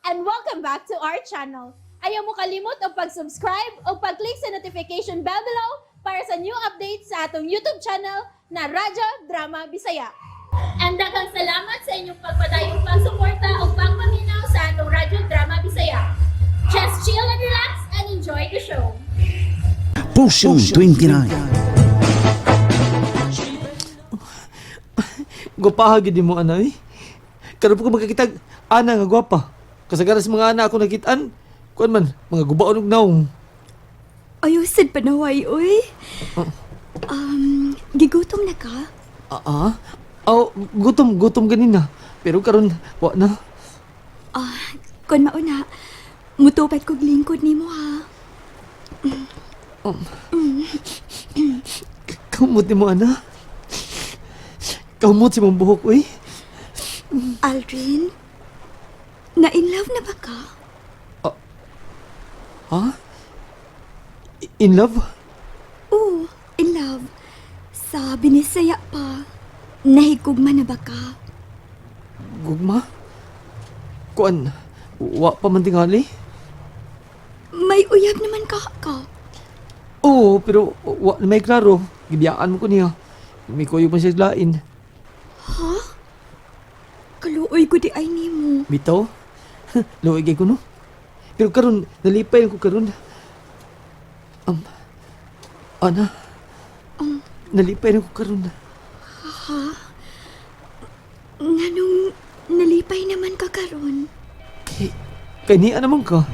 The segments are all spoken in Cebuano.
And welcome back to our channel. Ayaw mo kalimot og pag-subscribe o pag-click sa notification bell below para sa new updates sa atong YouTube channel na Radyo Drama Bisaya. And daghang salamat sa inyong pagpadayong pagsuporta o pagpaminaw sa atong Radyo Drama Bisaya. Just chill and relax and enjoy the show. Potion 29. Gwapaha gid mo ana eh. Karon pa ko magkakitag ana nga gwapa. Kasagaran sa mga ana ako nakitaan, kuan man mga gubaon og naong. Ayaw, sad panaway, uy. Gigutom na ka? Ah, ah. Aw, gutom gutom ganina. Pero karon wa na. Ah, kun mauna, mutupad kog lingkod nimo ha. Kamot nimo ana. Kamot si mong buhok uy. Aldrin, na in love na ba ka? Ha? In love? Oo, in love. Sa binisaya pa, nahigugma na ba ka? Gugma? Kuan, wa pa man tingali. May uyab naman ka ka. Oo, pero wa na may klaro. Gibiyaan mo ko niya. May kuyo pa siya sa lain. Ha? Kaluoy ko di ay nimo. Bitaw? Luoy kay ko no. Pero karon nalipay ko karon. Ana. Nalipay na ko karon. Ha? Nganong nalipay naman ka karon? Kay kay niya naman ka.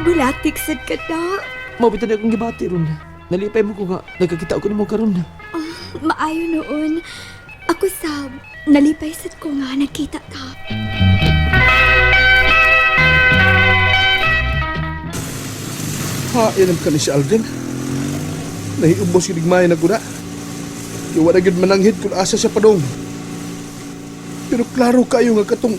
Bulatik sad ka na. Mao bitaw na akong gibati ron. Nalipay mo ko nga nagkakita ko nimo karon. Maayo noon. Ako sab, nalipay sad ko nga nakita ka. Ha, yan ang kani si Alden. Nahiubos yung igmay na guna. Kaya wala gyud mananghid kung asa siya padong. Pero klaro kayo nga katong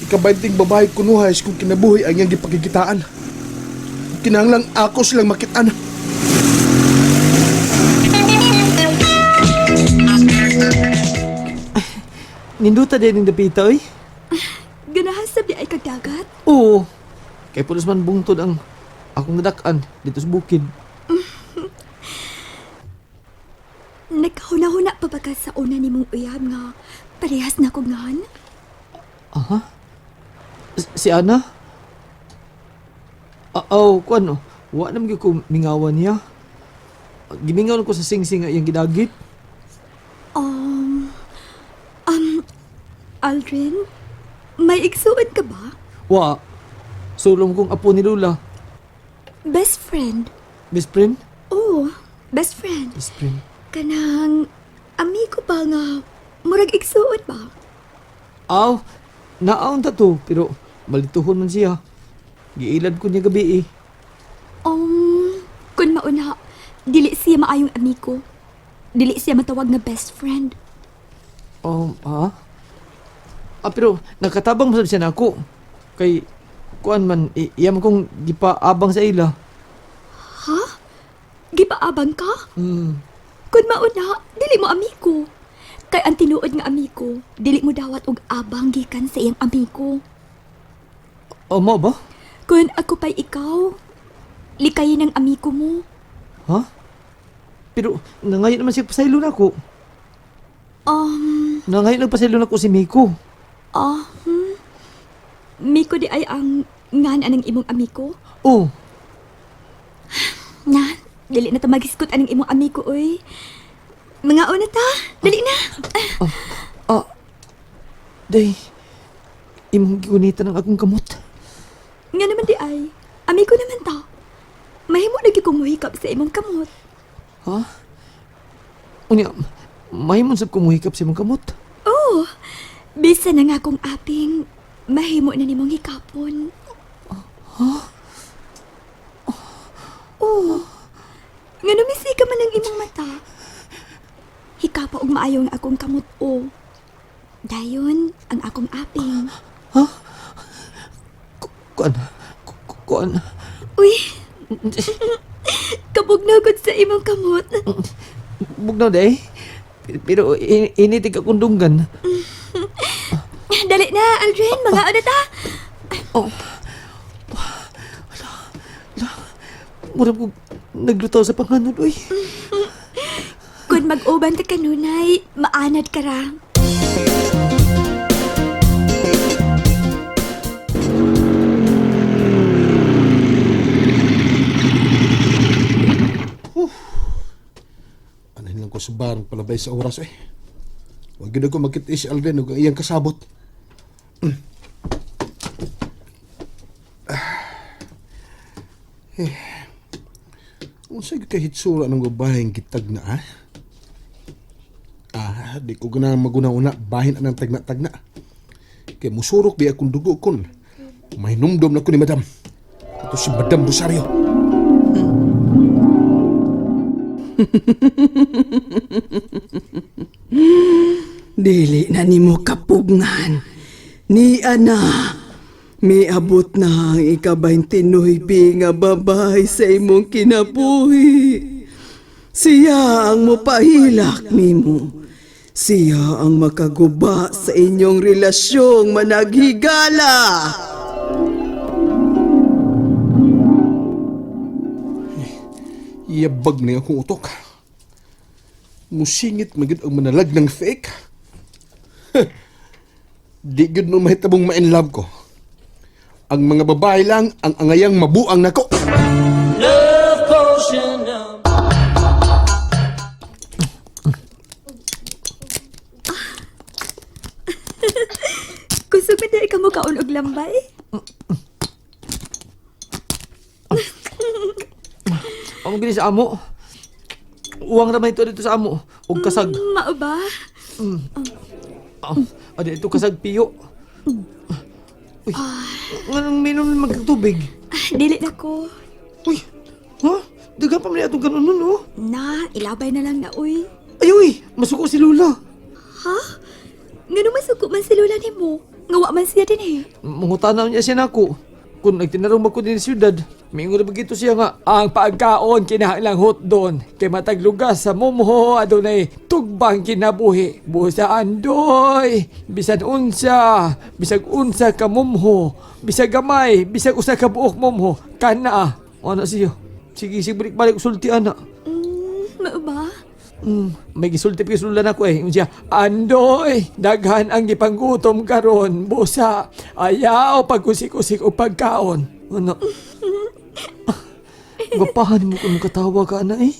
ikabainting babae kunuhay kung kinabuhi ang iyang gipakikitaan. Kinahanglang ako silang makitaan. Ninduta din ning dapita oy. Ganahan sab di ay kagdagat. Oo. Kay pulos man bungtod ang akong nadak-an dito sa bukid. Nagkahuna-huna pa ba ka sa una nimong uyab nga parehas na kog ngan? Aha. Si Ana? Ah, aw, kuan no. Wa naman gyud ko mingawan niya. Gimingaw ko sa singsing nga iyang gidagit. Um, um, Aldrin, may igsuon ka ba? Wa. Sulong kong apo ni Lula. Best friend? Best friend? Oo, best friend. Best friend. Kanang amigo ba nga murag igsuon ba? Aw, naon ta to, pero malituhon man siya. Giilad ko niya gabi eh. Kun mauna, dili siya maayong amigo. Dili siya matawag nga best friend. Ha? Ah, pero nakatabang masab siya nako. Kay, kuan man, iya man kong gipaabang sa ila. Ha? Gipaabang ka? Hmm. Kun mauna, dili mo amigo. Kay ang tinuod nga amigo, dili mo dawat og abang gikan sa iyang amigo. O, mo ba? Kun ako pa'y ikaw, likayin ang amigo mo. Ha? Pero, nangayon naman siya pasaylo na ako. Nangayon nagpasaylo na ako si Miko. Ah, Miko di ay ang ngan anang imong amigo? Oh, Na, dili na ta magisgot anang imong amigo, oy. Mga una ta, dali na. ah, day, imong gigunita ng akong kamot. Nga naman di ay, amigo naman ta. Mahimo na gyud kong muhikap sa imong kamot. Ha? Unya, mahimong sab kumuhikap sa imong kamot. Oh, bisa na nga akong aping, mahimo na nimong hikapon. Huh? Oh, nga numisi ka man ang imong mata. Hikapa og maayo ang akong kamot o. Dayon ang akong aping. Kuan, kuan. Uy, kabugnaw gud sa imong kamot. Bugnaw day. Pero initig akong dunggan. Dali na, Aldrin. Mga ano ta? Mura ko naglutaw sa panganod, uy. Kung mag-uban ka kanunay, maanad ka ra. Ano lang ko sa bar, palabay sa oras eh. Huwag yun ako magkita si Alden ug ang iyang kasabot. Eh, unsa gyud kay hitsura ng babaeng gitag na ah? Ah, di ko ganahan maguna-una bahin anang tagna-tagna. Kay musurok bi akong dugo kon. May numdum na ko ni Madam. Ito si Madam Rosario. Dili na nimo kapugngan. Ni ana, miabot na ang ika-29 nga babae sa imong kinabuhi. Siya ang mopahilak nimo. Siya ang makaguba sa inyong relasyong managhigala. Iyabag na akong utok. Musingit magid ang manalag ng fake. Di gyud no mahitabong ma-in love ko. Ang mga babae lang ang angayang mabuang nako. Kusog ba dahil ka mo kaon og lambay? Amo gini sa amo. Uwang ramay ito dito sa amo. Og kasag. Mao ba? Ah, adi ito kasag piyo. Uy, nganong minom magtubig? Ah, dili na ko. Uy, ha? Dagan pa man atong ganun nun, oh. Na, ilabay na lang na, uy. Ay, uy, masuko si Lula. Ha? Ngano masuko man si Lola nimo? Ngawa man siya din eh. Mangutana niya siya nako. Kung nagtinarong ko din sa siyudad, mingon na bagito siya nga, ang pagkaon kinahanglang hotdon, kay matag lugas sa mumho, adunay tugbang kinabuhi. Busa andoy, bisan unsa, bisag unsa ka mumho, bisag gamay, bisag usa ka buok mumho, kana. Ano siya? Sige, sige, balik-balik, sulti ana. Mao ba? May gisulti pa gisulan ako eh. Yung siya, Andoy, daghan ang gipanggutom karon, busa, ayaw pagkusik-usik o pagkaon. Ano? Gwapahan mo kung katawa ka, ana eh.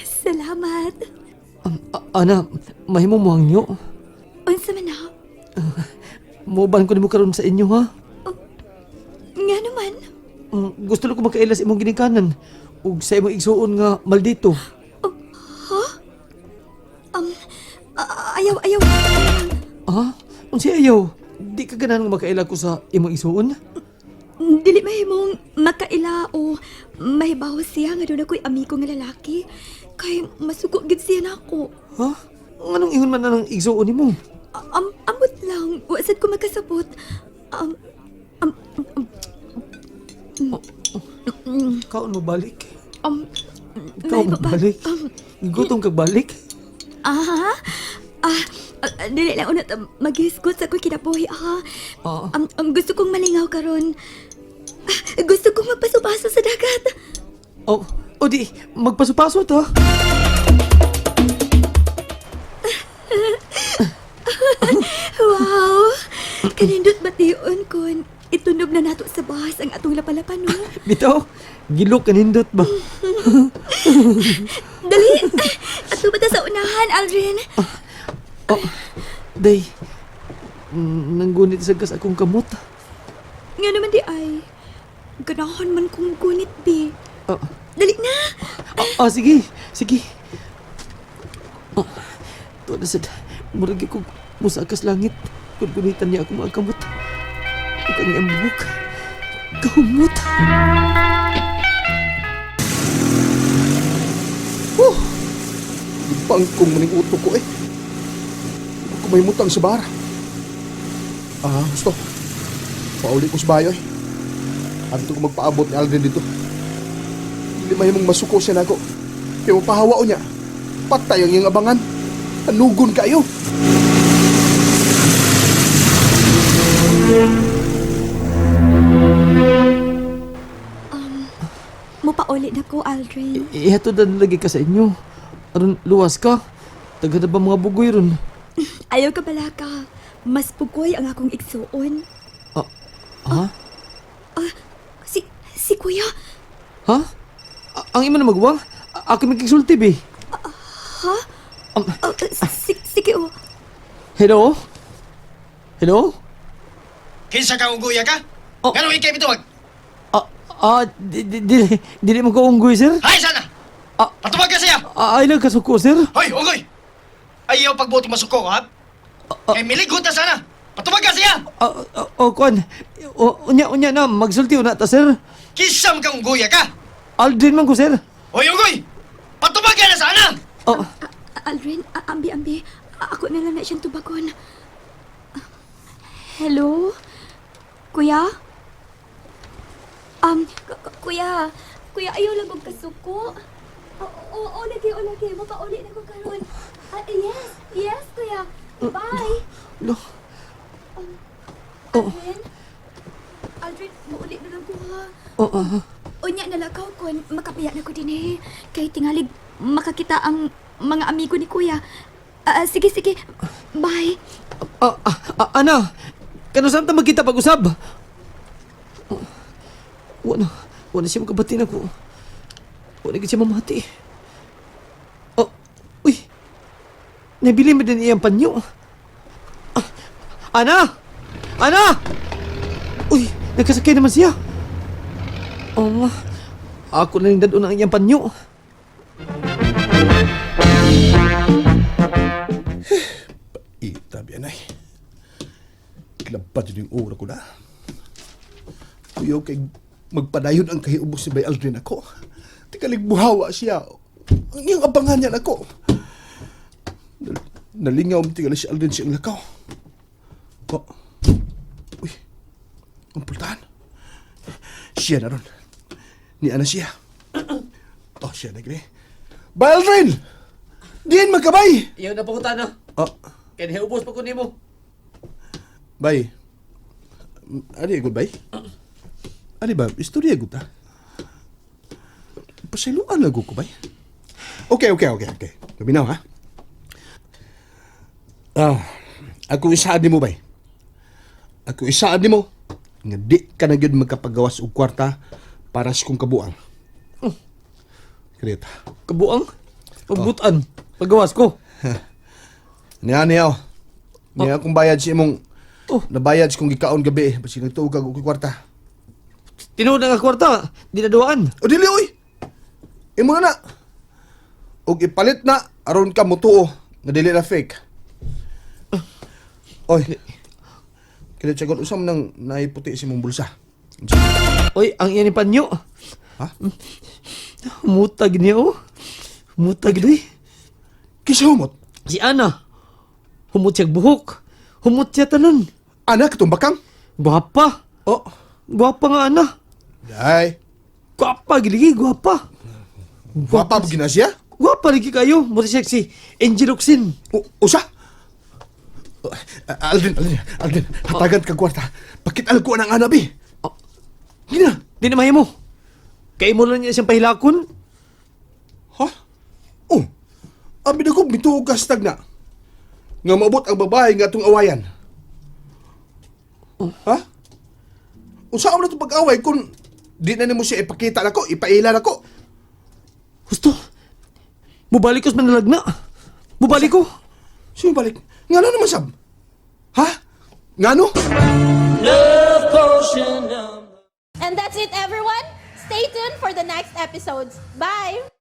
Salamat. Ana, mahimo mo ang nyo. Unsa man na? Muban ko nimo karon sa inyo, ha? Nga naman. Gusto lang ko makaila sa imong ginikanan ug sa imong igsuon nga maldito. Ayaw, ayaw. Ha? Unsa ayaw? Di ka ganahan nga makaila ko sa imong igsuon? Dili mahimong makaila o mahibaw siya nga doon ako'y amigo nga lalaki. Kay masuko gid siya nako. Ha? Nganong ingon man na ng igsuon nimo? Amot lang, wa sad ko magkasabot. Um, um, Kaon mo balik? um, Ikaw may baba- balik. Gutom kag balik. Ah, ah, ah, dili lang una ta maghisgot sa ako'y kinabuhi ah. Ah. Gusto kong malingaw karon. Ah, gusto kong magpaso-paso sa dagat. Oh, o di, magpaso-paso to. Wow! Kanindot bation kon itunob na nato sa bus ang atong lapalapan no. Bitaw, gilok kanindot ba? Dali! Ato ba ta sa unahan, Aldrin? Oh, day, nanggunit sa gas akong kamot. Nga naman di ay. Ganahan man kong gunit, bi. Ah, Dali na! sige, sige. Oh, tuwa na sad, murag ko musakas langit. Kung gunitan niya ako mga kamot. Ug ang iyang buhok. Kahumot. Huh! Gibangkong maning utok ko eh. Ako may mutang sa bar. Ah, gusto. Pauli ko sa bayo eh. Adto ko magpaabot ni Alden dito. Dili mahimong masuko siya nako. Kaya mapahawa niya. Patay ang iyang abangan. Anugon kayo. Mupauli na ko, Aldrin. Ihatod na lagi ka sa inyo. Aron luwas ka. Taga na ba mga bugoy ron? Ayaw ka bala ka. Mas pugoy ang akong igsuon. Ah, ha? Si Kuya. Ha? Ang imo na magwang? Ako may kigsulti, bi. Ha? Oh, sige, oh. Hello? Hello? Kinsa ka unggoya ka? Oh. Nganong ikay bituwag? Ah, ah, di, di, di, dili mo ko unggoy, sir? Hay sana! Ah. Patubag ka siya! Ah, ay lang kasuko, sir. Hoy, unggoy! Ayaw pagbuot masuko, ha? Kay miligot na sana! Patubag ka siya! Ah, ah, oh, kuan. O, unya, unya na, magsulti na ta, sir. Kisam ka unggoya ka! Aldrin man ko, sir. Hoy, unggoy! Patubag ka na sana! Oh, Aldrin, ambi, ambi. Ako na lang na siyang tubagon. Hello? Kuya? Kuya, kuya, ayaw lang kong kasuko. Oo, oo, oo, lagi, oo, lagi. Mapauli na ko karon. Ah, yes, yes, kuya. Bye. lo. Oh. Aldrin? Aldrin, mauli na lang ko ha. Oh, ah, Unya na lakaw kon makapiya na ko din eh. Kay tingalig makakita ang mga amigo ni kuya. Ah, sige, sige. Bye. ah, ah, ah, ana. Kano saan ta magkita pag-usab? Oh, wala, wala siya makabati na ko. Wala gid siya mamati. Oh, uy. Nabili mo din iyang panyo. Ah, ana! Ana! Uy, nagkasakay naman siya. Oh, ma. Ako na rin dadun ang iyang panyo. Itabi anay. Kilabad yun yung ura ko na. Kuyaw kay magpadayon ang kahiubos si Bay Aldrin ako. Tikalig buhawa siya. Ang iyang abangan niya ako. Nalingaw mo tingali si Aldrin siyang lakaw. Oh. Uy. Ang pultahan. Siya na ron. Ni ana siya. Oh, siya na gini. Bay Aldrin! Diin magkabay! Iyaw na po na. Oh. Kaya nahiubos pa ko nimo. Bay. Ani gud bay? Ani ba istorya gud ta? Pasayloan lang gud ko bay. Okay. Paminaw ha. Ah, ako isaad nimo bay. Ako isaad nimo nga di ka na gyud magkapagawas og kwarta para sa kong kabuang. Kreta. Kabuang? Pagbutan. Pagawas ko. Niya niya. oh. Niya akong bayad sa imong Oh. nabayad sa kong gikaon gabi eh. Basig nagtuo kag og kwarta. Tinuod ang kwarta. Di na duaan. O dili oy. Imo na na. Og ipalit na aron ka motuo nga dili na fake. Oy. Kaya tsagon usam nang naiputi si mong bulsa. Oy, ang iyan ni panyo. Ha? Mutag niya oh. Mutag di. Kisa humot. Si Ana. Humot siya buhok. Humot siya tanan. Anak katong bakang. Gwapa. Oh. Gwapa nga Ana. Day. Gwapa giligi, gwapa. Gwapa pa gina siya? Gwapa lagi kayo. Mura siya si Angel Oxin. O, usa? Aldrin, Aldrin, Aldrin, hatagan ka kwarta. Pakital ko ang anabi. Oh. Gina. Di na mahimo. Kay mo lang niya siyang pahilakon. Ha? Oh. Abi na ko mituo ka sa tagna. Nga maabot ang babae nga atong awayan. Ha? Unsa man itong pag-away kung di na nimo siya ipakita nako, ipaila nako. Gusto. Mubalik ko sa manalagna. Mubalik ko. Sino balik? Ngano naman sab? Ha? Ngano? And that's it, everyone. Stay tuned for the next episodes. Bye!